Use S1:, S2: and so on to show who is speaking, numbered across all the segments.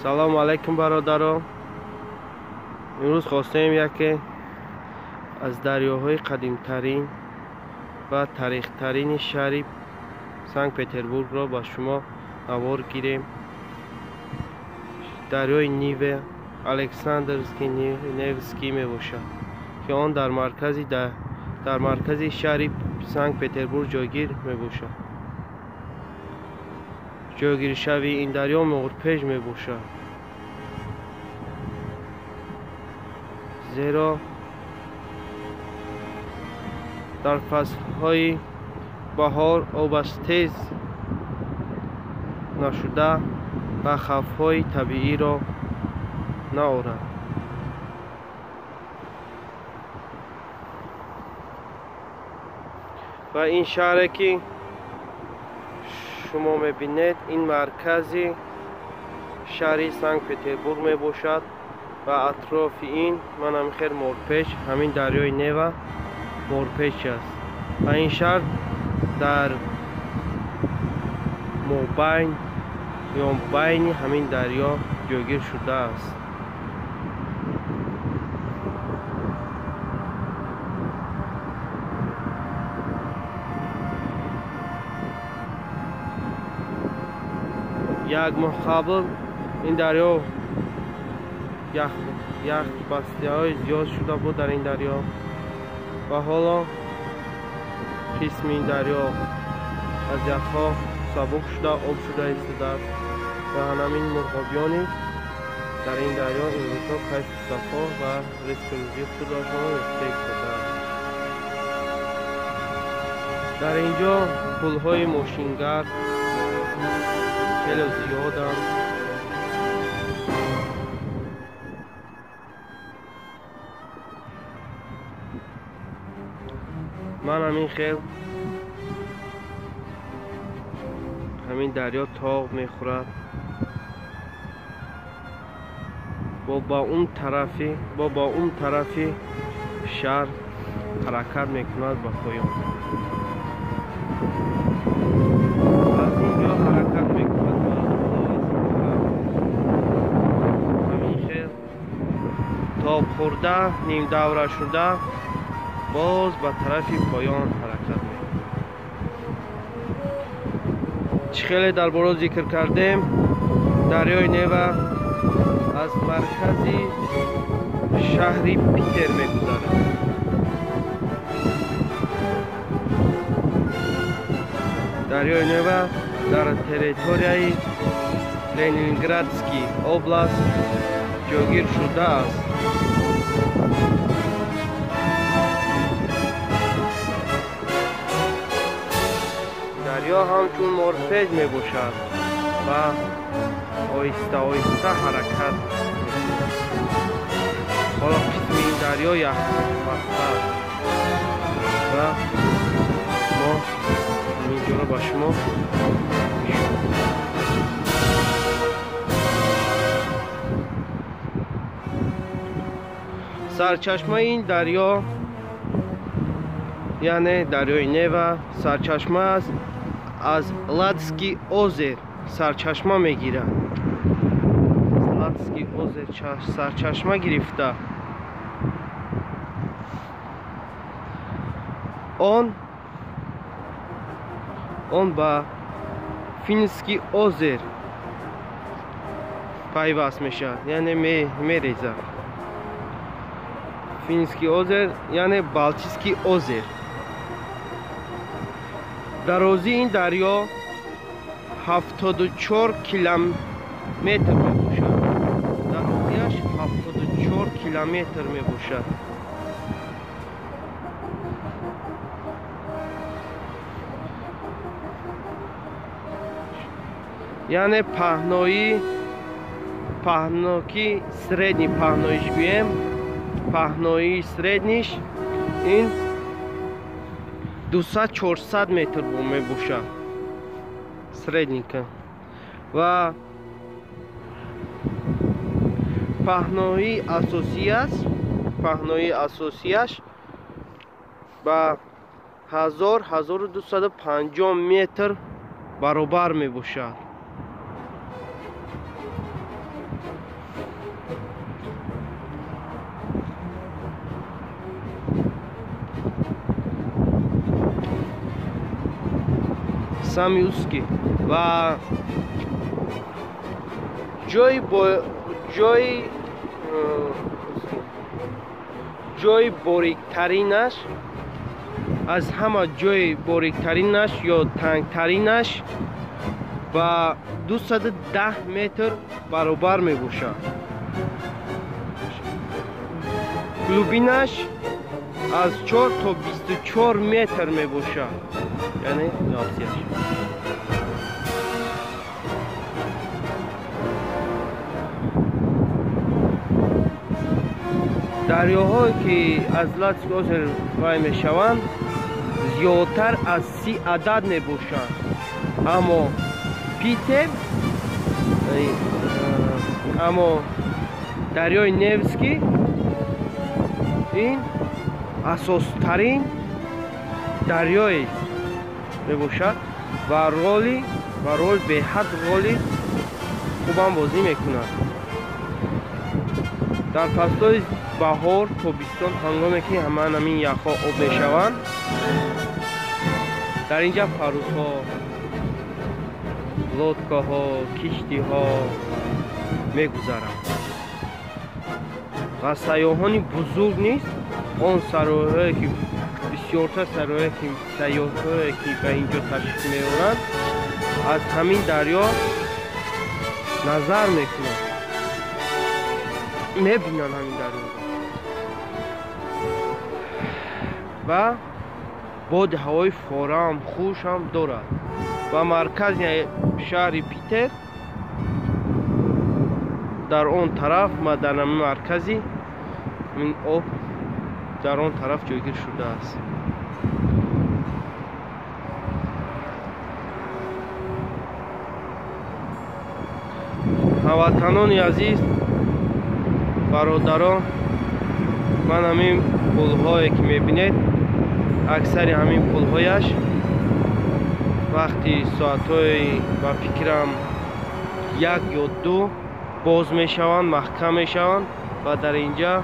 S1: Салому алайкум бародаро. Имрӯз хостем яке аз дарёҳои қадимтарин ва таърихтарини шаҳри Санкт-Петербургро ба шумо навор гирем. Дарёи Ниве Александрский Невский мебошад, ки он дар маркази шаҳри Санкт-Петербург ҷойгир мебошад. Ҷойгиршавии ин дарё морпеч мебошад, зеро дар фаслҳои баҳор обаш тез нашуда ва хавфҳои табииро наорад. Ва ин шаҳре ки шумо мебинед, ин маркази шаҳри Санкт-Петербург мебошад ва атрофи ин ман ҳамин хел морпеч, ҳамин дарёи Нева морпеч аст. Ва ин шаҳр дар мобайн ё байни ҳамин дарё ҷойгир шудааст. Як моҳ қабл ин дарё яхбастиҳои зиёд шуда буд дар ин дарё ва ҳоло қисми ин дарё аз яхҳо сабук шуда, об шуда истодааст ва ҳамин мурғобиёни дар ин дарё имрӯзҳо кайфу сафо ва ризқу рӯзии худашонро ёфта истодаанд. Дар ин ҷо пулҳои мошингард хеле зиёданд. Ман ҳамин хел ҳамин дарё тоғ мехӯрад, бо ба он тарафи шаҳр ҳаракат мекунад ба поён. Аз ин ҷо ҳаракат мекунад ба ҳамин хел тоб хӯрда, нимдавра шуда, боз ба тарафи поён ҳаракат мекунад. Чӣ хеле дар боло зикр кардем, дарёи Нева аз маркази шаҳри Питер мегузарад. Дарёи Нева дар территорияи Ленинградский област ҷойгир шудааст. Дарё ҳамчун морпеч мебошад ва оҳиста оҳиста ҳаракат мекунад. Ҳоло қисми ин дарё яхбаста аст ва мо ҳамин ҷоро ба шумо нишон медиҳем. Сарчашмаи ин дарё, яъне дарёи Нева, сарчашма аст аз Ладский озер сарчашма мегирад. Ладский озер сарчашма гирифта, он ба Финский озер пайваст мешавад, яъне мерезад. Финский озер яъне Балтийский озер. Дарозии ин дарё 74 километр мебошад. Дарозиаш 74 километр мебошад. Яъне паҳноки средний паҳноиш гӯем, паҳноии средниш ин 200-400 метр мебошад средника. Ва паҳноии асосияш ба 1000-1250 метр баробар мебошад. Самый узкий. Ва ҷои бориктаринаш, аз ҳама ҷои бориктаринаш ё тангтаринаш ба 210 метр баробар мебошад. Глубинаш аз 4 то 24 метр мебошад, яъне навсияш. Дарёҳое ки аз Ладожский озеро вай мешаванд зиёдтар аз 30 адад мебошанд, аммо Питер, аммо дарёи Невский ин асостарин дарёест мебошад ва рол беҳад роли хубам бозӣ мекунад. Дар фаслҳои баҳор, тобистон, ҳангоме ки ҳамаи ҳамин яхҳо об мешаванд, дар инҷа парусҳо, лодкаҳо, киштиҳо мегузаранд ва сайёҳони бузург низ он сароҳое ки бисёртар сайёҳое ки ба инҷо ташриф меоранд аз ҳамин дарё назар мекунанд, мебинанд ҳамин дарёро ва боди ҳавои форам хушам дорад. Ва маркази шаҳри Питер дар он тараф, дар маркази ин об дар он тараф ҷойгир шудааст. Ҳамватанони азиз, бародарон, ман ҳамин пулҳое ки мебинед, аксари ҳамин пулҳояш вақти соатҳои ба фикрам 1 ё 2 боз мешаванд, маҳкам мешаванд ва дар инҷа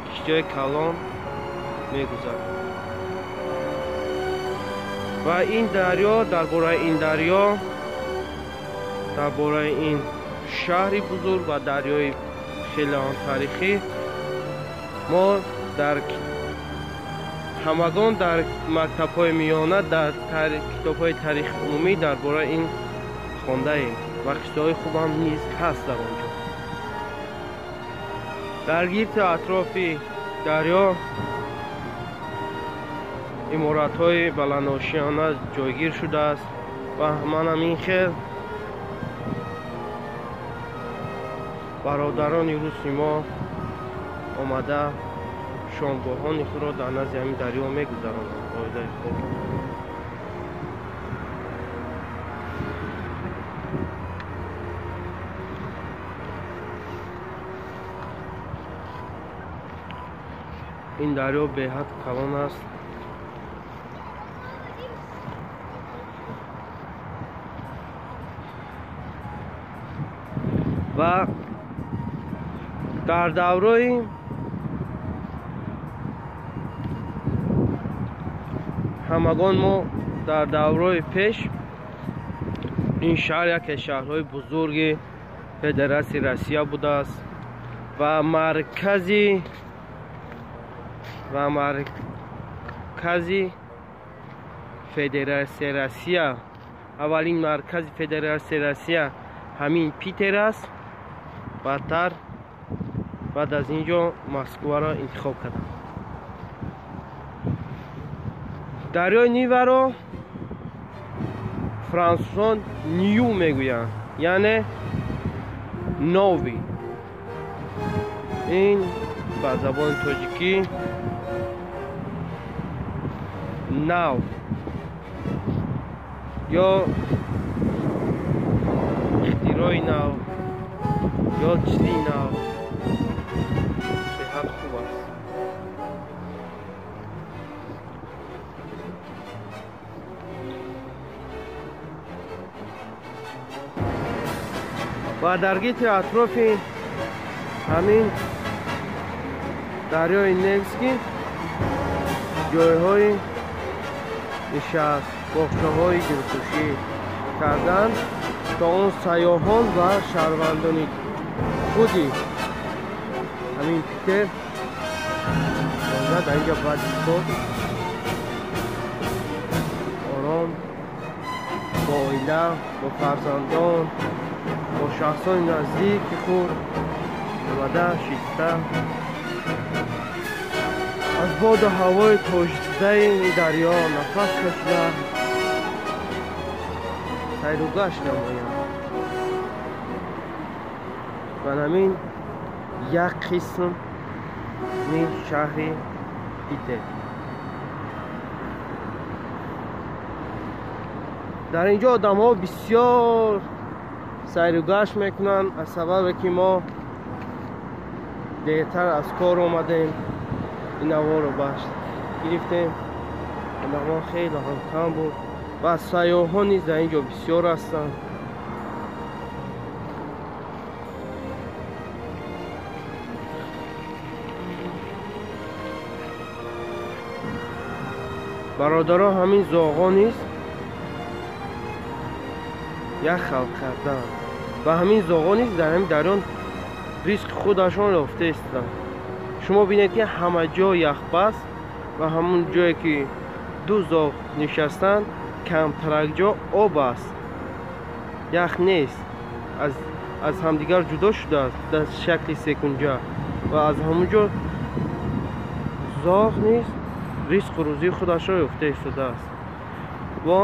S1: киштиҳои калон мегузаранд. Ва ин дарё, дар бораи ин дарё, дар бораи ин шаҳри бузург ва дарёи хеле таърихӣ мо дар ҳамагон дар мактабҳои миёна, дар китобҳои таърихи умумӣ дар бораи ин хондаем ва қиссаҳои хубам низ ҳаст дар он ҷо. Дар гирди атрофи дарё иморатҳои баландошиёна ҷойгир шудааст ва манам ин хел бародарони руси мо омада шомгоҳони худро дар назди ҳамин дарё мегузаронанд оилаи худ. Ин дарё беҳад калон аст. Ва дар даврои ҳамагон мо дар даврои пеш ин шаҳр яке аз шаҳрҳои бузурги Федератсияи Россия будааст ва маркази Федератсияи Россия, аввалин маркази Федератсияи Россия ҳамин Питер аст. Баъдтар баъд аз ин ҷо Москваро интихоб кардам. Дарёи Ниваро франсузон Ню мегӯянд, яъне нови. Ин ба забони тоҷикӣ нав ё ихтирои нав ё чизи нав беҳад хуб аст. Ва дар гирди атрофи ҳамин дарёи Невский ҷойҳои нишаст, боғчаҳои дилхушӣ карданд, то он сайёҳон ва шаҳрвандони худи ҳамин Питер дар инҷа баъди кор ором бо оила, бо фарзандон, бо шахсони наздики худ омада шиста аз боду ҳавои тозаи ин дарё нафас кашида сайру гашт намоянд. Ва ҳамин як қисми шаҳри Питер. Дар инҷо одамҳо бисёр сайру гашт мекунанд, аз сабабе ки мо дертар аз кор омадем, ин ҳаворо баш гирифтем. Одамҳо хеле ҳам кам буд ва сайёҳон низ дар инҷо бисёр ҳастанд. Бародаро, ҳамин зоғҳо низ як халқ карданд ва ҳамин зоғҳо низ дар ҳамин дарён ризқи худашон ёфта истоданд. Шумо бинед, ки ҳама ҷо яхбаст ва ҳамон ҷое ки ду зоғ нишастанд, камтарак ҷо об аст, ях нест, аз ҳамдигар ҷудо шудааст дар шакли секунҷа ва аз ҳамон ҷо зоғ низ ризқу рӯзии худашро ёфта истодааст. Ва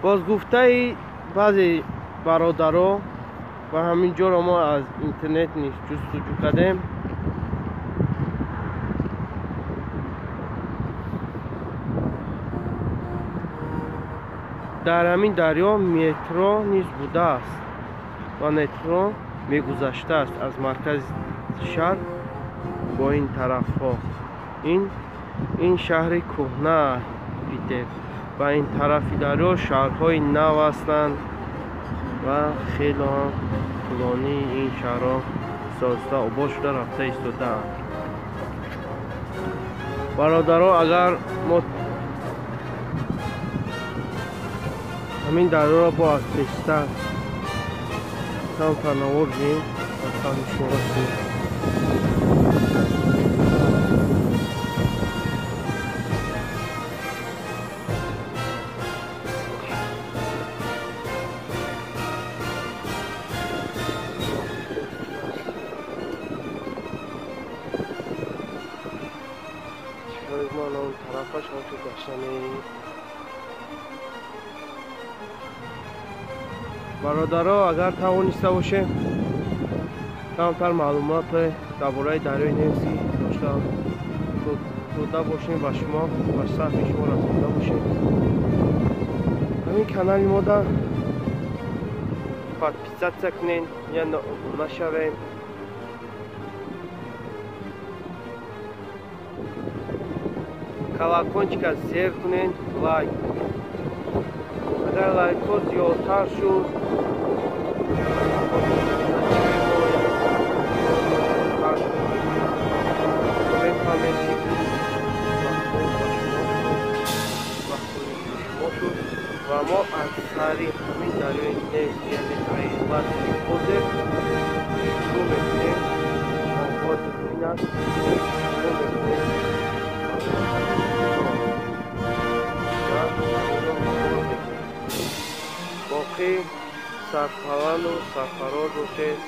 S1: боз гуфтаи баъзе бародаро ва ҳамин ҷоро мо аз интернет низ ҷустуҷӯ кардем, дар ҳамин дарё метро низ будааст ва метро мегузаштааст аз маркази шаҳр бо ин тарафҳо. Ин шаҳри кӯҳна Питер ва ин тарафи дарё шаҳрҳои нав ҳастанд ва хеле ҳам тӯлонии ин шаҳрҳо созда обод шуда рафта истодаанд. Бародаро, агар мо ҳамин дарёро бо аз пештар камтар навор диҳем ва саҳми шуморо кунем. Тарафаш ҳамчун гаштани бародаро, агар тавониста бошем камтар маълумот дар бораи дарёи Невский дошта дода бошем ба шумо ва саҳми шумо расонда бошем. Ҳамин канали мода подписаться кунед, я обуна шавем. Колокольчика зер кунед, лайк. Агар лайкҳо зиёдтар шуд, мефаҳмем, ки шумо шуд ва мо аз сари ҳамин дарёи Невский, яъне вазъи ҳозир шурӯъ мекунем. Оғоз ҳамин аст, шурӯъ мекунем. Боқӣ сарпаланду сарфароз бошед.